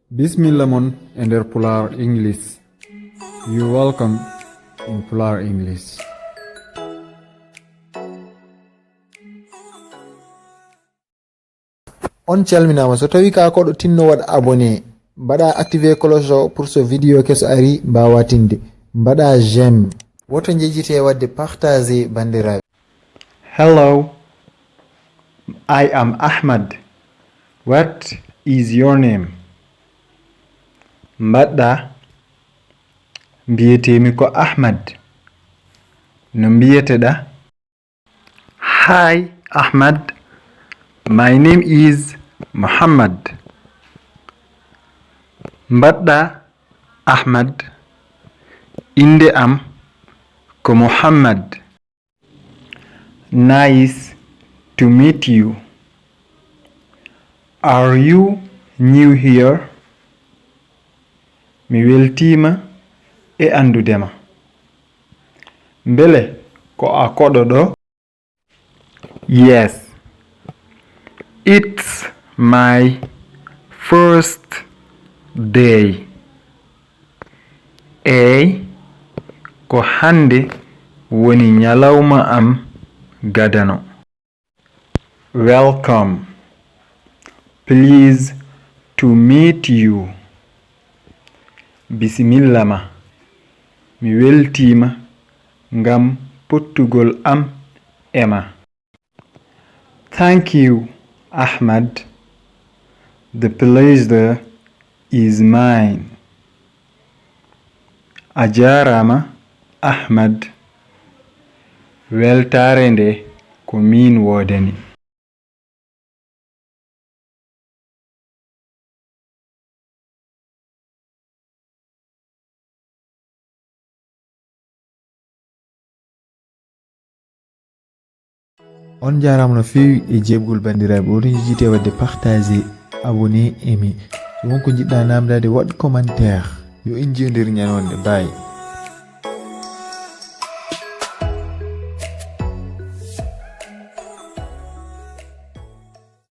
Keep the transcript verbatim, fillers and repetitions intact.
Bismilla mon e nder Pulaar English. You welcome in Pulaar English. On calminaama. So tawi ka koɗo tinno waɗ abonné, mbaɗa activé cloche o pour so vidéo keso ari mbawa tinde. Mbaɗa j'aime. Woto njejjite wadde partagé bandiraɓe. Hello, I am Ahmad. What is your name? Mbaɗɗa? Mbiyetemi ko Ahmad. No mbiyeteɗa? Hi, Ahmad. My name is Muhammad. Mbaɗɗa, Ahmad? Innde am ko Muhammad. Nice to meet you. Are you new here? Mi weltiima e anndudema. Mbele ko a koɗo ɗo? Yes. It's my first day. Eey, ko hannde woni ñalawma am gadano. Welcome. Please to meet you. Bisimilla ma. Mi weltiima ngam pottugol am e ma. Thank you, Ahmad. The pleasure is mine. A jaaraama, Ahmad. Weltaare nde ko miin woodani. On njaaraama no feewi e jeeɓgol banndiraaɓe. Woto njejjite waɗde partagé, abonné, aimé. So won ko njiɗɗa naamndaade, waɗ commentaire. Yo en njiyodir ñande wonde. Bye.